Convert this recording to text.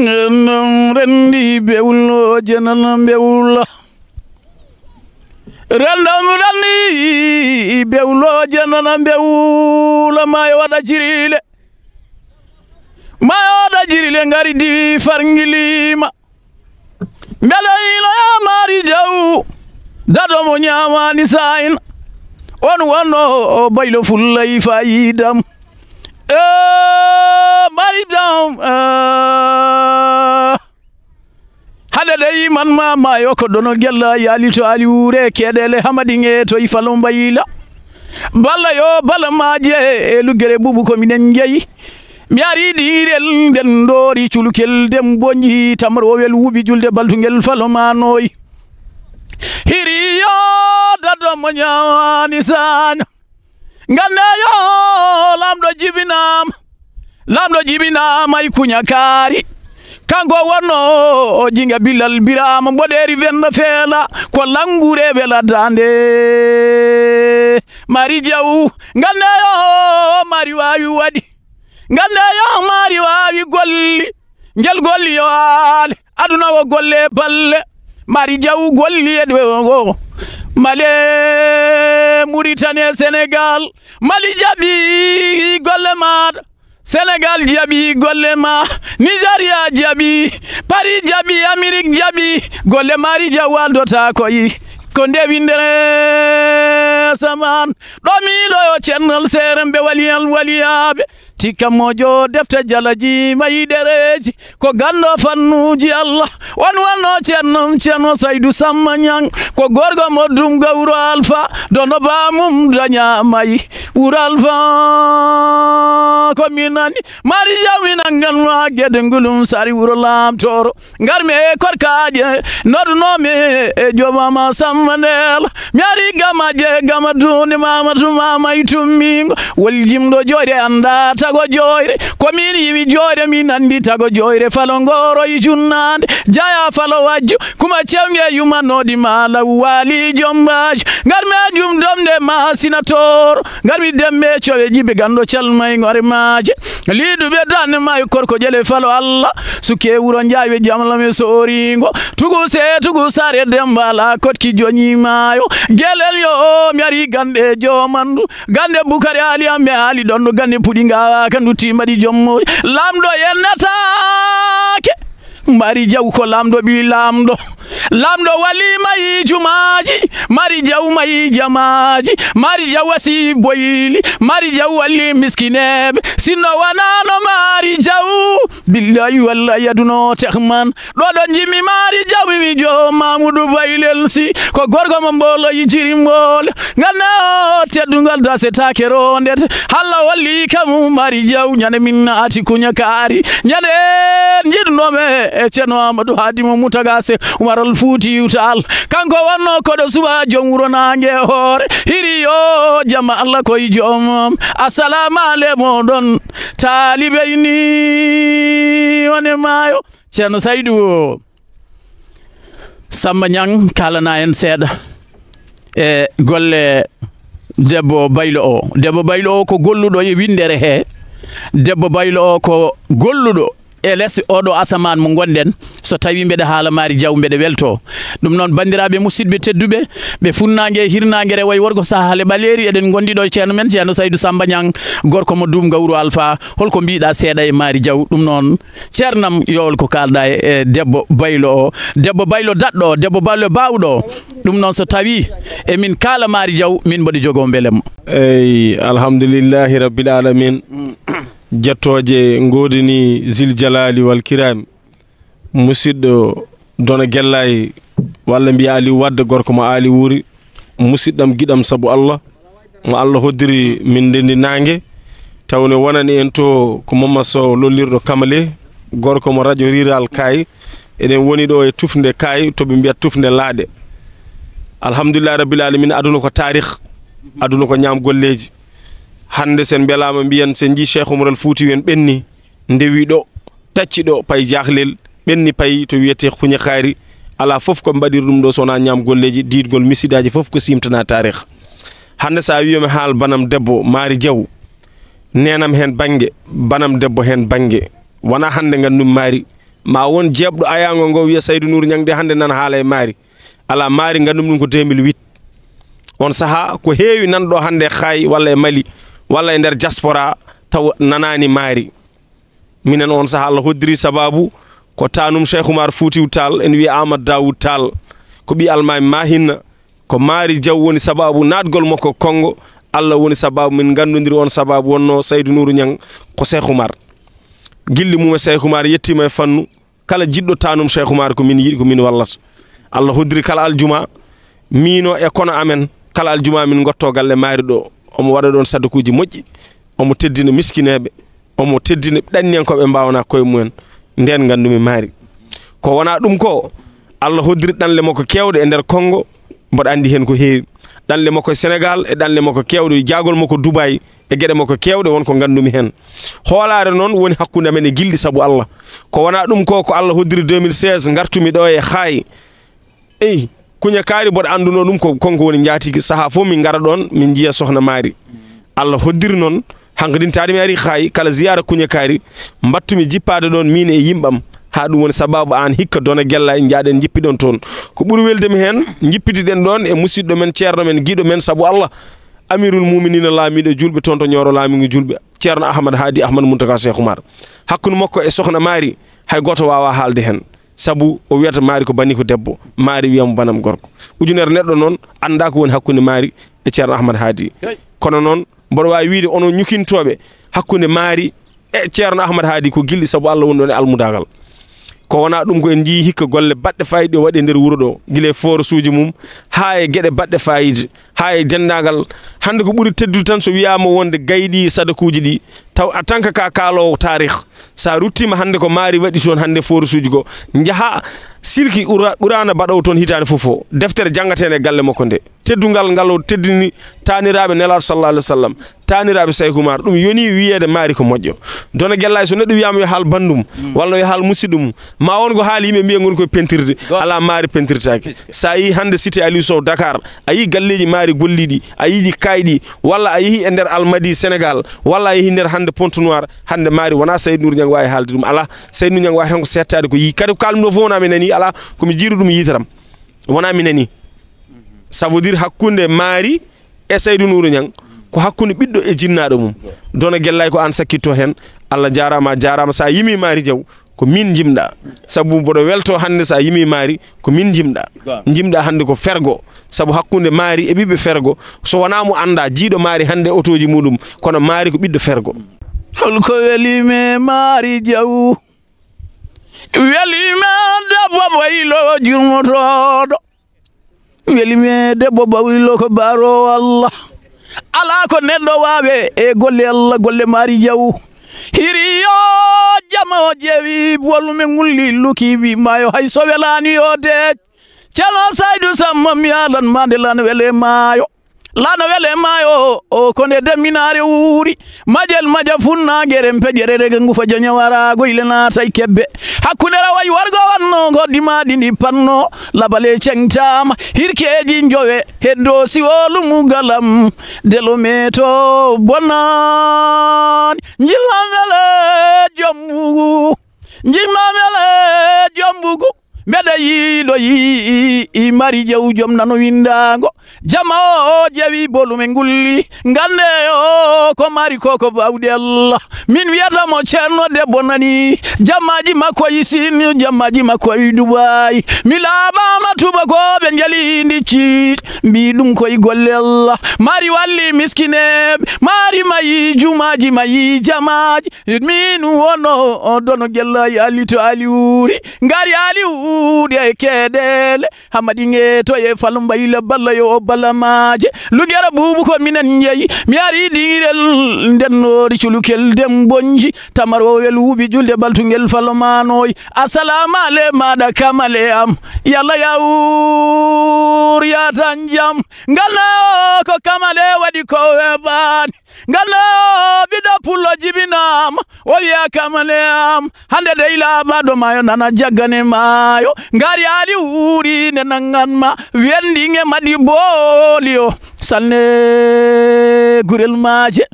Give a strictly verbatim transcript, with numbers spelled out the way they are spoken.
Renndam renndi bewlooje nana mbewla. Renndam renndi bewlooje nana mbewla. Maayo waɗa jirile. Maayo waɗa jirile ngari diwi farngiliima. Mbele ino ya Maari Jaw. Daɗo mo ñaamaani saayin. On wonno o baylo fullay fayidam. Eh, Maari Jaw. Eh. Haɗa dey man ma maayo ko dono gella yaali to ali wuure keɗele hamadi ŋe to ifalo mbayila. Balla yo bala maaje e luggere bubu ko minen njeyi. Mi ari diirel nden ndoori culukel dem bonji tamrowel wubi julde baltungel falo manoy. Hiri yo daddo mo ñaani saana. Ngannde yo laamɗo jibinaama. Laamɗo jibinaama e kuña kaari. Kanko wonno o jinga bilal biraama mboɗeeri wenda feela ko langure wela daande. Mari jaw ngannde yo mari waawi waɗi. Ngannde yo mari waawi golli. Ngel golli yo aale. Aduna o golle balle. Mari jaw golli e ɗo o. Male Muritani e Senegal. Mali jaɓi golle maaɗa. Senegal jaɓi golle ma. Nigeria jaɓi. Paris jaɓi. Amerique jaɓi. Golle mari jaw aldota koyi. Ko nde windere saman. Ɗo miiloyo cennal seeremɓe waliyal waliyaaɓe. Tikka mojo defte jalaji mayi ɗereeji. Ko ganndo fannuuji Allah. On wonno ceerno, ceerno Saydu Samma Ñaŋ. Ko gorko mo dum gawro Alfa. Dono ba mum daña mayi. Wuro Alfa ko minani. Mari jaw mi nangan ma gede ngulum sari wuro Laamtooro. Ngarmi e korkaaji nodunoomi e joomama Samma Ndeel. Mi ari gamaje gama duunde mama tumama e tummingo. Wol jimɗo jooyre annda tago jooyre. Ko min yimi jooyre min anndi tago jooyre. Falo ngoro e junnaande. Jaya falo wajjo. Kuma cewnge yumanodi ma law waali jombaajo. Ngarmi e jum domde ma sinator. Ngarmi demme cowe jibe ganndo calma e ngore maaje. Liiduɓe dande maayo korko jele falo Allah. Suke wuro njaawe jamlame sooringo. Tugu se tugu sare demba la kotki joñi maayo. Gelel yo mi ari gande jomandu. Gande Bukari Ali amme Ali ɗon no gande puɗi ngawa ka ndutti mbaɗi jommo. Lamɗo yennataake. Mari jaw ko lamɗo ɓi lamɗo. Lamɗo wali mayi jumaaji. Mari jaw mayi jamaaji. Mari jaw wasi boyli. Mari jaw walli miskineɓe. Sinno wanano mari jaw. Billahi wallahi aduno tehman. Ɗo ɗo jimmi mari jaw mi jo Mamudu Baylel si. Ko gorko mo mbolo yijiri mbolo. Ngannde o teddungal dasetaake rondete. Halla walli kam mari jaw ñande min naati kuña kaari. Ñande en njiɗnome e Ceerno Amadou Hadimo Moutaga Seck Umar Al Fouti Taal. Kanko wonno koɗo suba joom wuro naange hoore. Hiri yo jamma Allah koye joomam. Assalamu aleykum ɗon taalibe ni wone maayo. Ceerno Saydu. Samba Ñang kaalana en seeɗa e golle debbo baylo o. Debbo baylo o ko golluɗo e winndere he. Debbo baylo o ko golluɗo e les oɗo asaman mo ngonɗen. So tawi mbeɗa haala mari jaw mbeɗa welto. Ɗum noon banndiraaɓe musidɓe tedduɓe, ɓe funnaange e hirnaange rewo e worgo saha hale ɓaleeri eɗen ngondi ɗo e ceerno men ceerno Saydu Samba Ñang, gorko mo duum gawru Alfa. Holko mbiɗa seeɗa e mari jaw? Ɗum noon ceernam yowol ko kaalɗa e debbo baylo o, debbo baylo daɗɗo o, debbo baylo baawɗo o. Ɗum noon so tawi emin kaala mari jaw min mboɗo jogoo mbelem. Eyi, alhamdulillahi rabbil alamin. Jettooje ngoodini zil jalali wal kiram. Musidɗo Dona Gellay walla mbiya Aliou Wadde, gorko mo aali wuuri, musidɗam giɗam sabu Allah, mo Allah hoddiri min ndendi naange, tawne wonani en to ko Mamma Sow lollirɗo Kamale, gorko mo radio rural Kaay. Eɗen woni ɗo e tufnde Kaay to ɓe mbiyata tufnde laaɗe. Alhamdulillah rabbil alamin, aduna ko taarih, aduna ko ñaam golleeji. Hannde sen mbelaama mbiyen sen njii Cheikh Oumar Al Fouti en ɓenni, ndewi ɗo, tacci ɗo, pay jaahlel, ɓenni pay to wiyetee Kuñakaari. Alaa fof ko mbaɗir ɗum ɗo so wonaa ñaam golleeji, diidgol misidaaji fof ko siimtanaa taarih. Hannde so a wiyii mi haal banam debbo Maari Jaw, neenam heen bannge, banam debbo heen bannge. Wonaa hannde nganndumi Maari, Ma won jeeɓɗo ayaango ngo wiya Saydu Nuuru Ñaŋ de hannde nana haala e maari. Alaa, maari nganndum ɗum ko deux mille huit. On sahaa ko heewi nan ɗo hannde e Xaay walla e Mali walla e nder diaspora taw nanaani maari. Minen on sahaa Allah hoddiri sababu ko taanum Cheikh Oumar Foutiou Tall, en wiya Amadou Daoud Tall, ko ɓii Almaami Mahinna, ko Maari Jaw woni sababu naatgol makko Kongo. Allah woni sababu min nganndondiri on sababu wonno Saydu Nuuru Ñaŋ ko Cheikh Oumar. Gilɗi mum e Cheikh Oumar yettiima e fannu. Kala jiɗɗo taanum Cheikh Oumar ko min yiɗi, ko min wallata. Allah hoddiri kala aljuma, miino e kono amen, kala aljuma min ngotto galle maari ɗo. Omo waɗa ɗon sadakuuji moƴƴi, omo teddina miskineeɓe, omo teddina ɗanniyankooɓe mbaawanaa koye mumen. Nden nganndumi maari. Ko wonaa ɗum ko, Allah hoddiri ɗanle makko keewɗe e nder Kongo, mboɗo anndi heen ko heewi. Ɗanle makko e Senegaal e ɗanle makko keewɗe, jaagol makko Dubaay e geɗe makko keewɗe won ko nganndumi heen. Hoolaare noon woni hakkunde amen e gilɗi sabu Allah. Ko wonaa ɗum ko, ko Allah hoddiri deux mille seize, ngartumi ɗo e Xaay. Eyi, Kuña Kaari mboɗo anndunoo ɗum ko, kon ko woni njaatigi. Sahaa fof min ngara ɗoon, min njiya Sohna Maari. Allah hoddiri noon, hankadin taade mi ari Xaay, kala ziyaara Kuña Kaari, mbattumi jippaade ɗoon miin e yimɓam. Haa ɗum woni sababu aan hikka Dona Gella njaaɗen njippiɗon toon. Ko ɓuri weldemi heen, njippitiɗen ɗoon e musiɗɗo men, ceerno men, giɗo men, sabu Allah, Amirul Muminina, laamiiɗo juulɓe toon to Ñooro, laamiiɗo juulɓe, Ceerno Ahmad Haadi Ahmad Muntaka Cheikh Oumar. Hakkunde makko e Sohna Maari, hay gooto waawaa haalde heen. Sabu o wiyata maari ko bani ko debbo, maari wiyamo banam gorko. Ujunere neɗɗo noon anndaa ko woni hakkunde maari e Ceerno Ahmad Haadi. Kono noon, mboɗo waawi wiyde onon ñukintooɓe hakkunde maari e Ceerno Ahmad Haadi ko gilɗi sabu Allah woni ɗoon e almudaagal. Ko wonaa ɗum ko en njiyii hikka golle baɗɗe faayiida ɗe waɗi e nder wuro ɗo, gila e forage uji mum haa e geɗe baɗɗe faayiida. Haa e denndaangal, hannde ko ɓuri teddude tan so wiyaama wonde gayɗi sadakuuji ɗi, taw en tant que ka kaaloowo taarih, so a ruttiima hannde ko maari waɗi toon hannde forage uji ko, njaha silki Qura-, Quraana mbaɗowo toon hitaande fof o, deftere janngateende e galle makko nde. Teddungal ngal o teddini taaniraaɓe Nelaaɗo sallallahu alaihi wasallam, taaniraaɓe Sayku Maar, ɗum yoni wiyeede maari ko moƴƴo. Dona Gella so neɗɗo wiyaama yo haal banndum, walla yo haal musiɗɗo mum, ma won ko haali yimɓe mbiya ngoni koye pentirde. Alaa, maari pentirtaake. Sa yii hannde cité Aliou Sow Dakar, a yii galleeji maari golliiɗi, a yii ɗi kaayɗi, walla a yehi e nder Almadi Sénégal, walla a yehi nder hannde Pointe-Noire, hannde maari wonaa Saydou Nour Niang waawi haalde ɗum. Alaa, Saydou Nour Niang waawi tan ko seettaade ko yii. Kadi ko kaalmi ɗo fof wonaa mi nanii, alaa, ko mi jiiru ɗum yiitaram. Wonaa mi nanii. Ça veut dire hakkunde maari e Saydou Nour Niang ko hakkunde ɓiɗɗo e jinnaaɗo mum. Dona Gellay ko aan sakkitto heen. Allah jaaraama, a jaaraama. Sa yimi maari jaw, ko min njimɗa. Sabu mboɗo welto hannde sa yimi maari, ko min njimɗa. Njimɗa hannde ko fergo. Sabu hakkunde maari e ɓiɓɓe fergo, so wonaa mo annda, jiiɗo maari hannde otooji muɗum, kono maari ko ɓiɗɗo fergo. Holko weli me maari jaw? Weli me debbo baylo jurmotooɗo. Weli me debbo bawilo ko baro Allah. Alaa ko neɗɗo waawe e golle Allah, golle maari jaw. Hiri yo jama o jeewi bolume ngulli luki wi maayo hay so welaani yo deej. Ceerno Saydu Samma mi alan ma nde lan wele maayo. Lano wele maayo o ko nde demminaare wuuri. Majel maja funnaange rempe jerere ga ngufa jañawara goyle naata e kebbe. Hakkunde rawayi wargo wanno ngo dimaɗi ndi panno. Labale ceŋtaama, hirkeeji njowe, heddo siwolu mu galam. Delo meto bonan. Njillam wele jombugu. Njillam wele jombugu. Mbeɗa yiiɗo yi, i mari jaw jom nano windaango. Jama o jewi bolume ngulli. Ngande o ko mari ko ko bawɗi Allah. Min wiyata mo ceerno debbo nani. Jamaaji makko yi Siin, jamaaji makko yi Dubai. Mi laaɓaama tubakooɓe njali ndi ciit. Mbi ɗum koye golle Allah. Mari walli miskineeɓe. Mari mayi jumaaji, mayi jamaaji. Min wono dono gella yaali to ali wuuri. Ngari ali wuuri e keeɗeele. Hamadi nge to e fal mbayla balla yo balla maaje. Lugera buubu ko minen njeyi. Mi ari dingirel nden noori culukel dem bonji. Tamaro wel wuubi julde baltungel fal manoy. Assalamu ale maɗa kamale am. Yalla ya wuur ya tan jam. Ngal na o ko kamale waɗi ko weɓaani. Ngal na o ɓiɗɗo pullo jibinaama. O wiya kamale am. Hannde dey laaɓaaɗo maayo nana jaggane maayo. Ngari ali wuuri ne nangan ma. Wendinge madi booli o. Salne gurel maaje.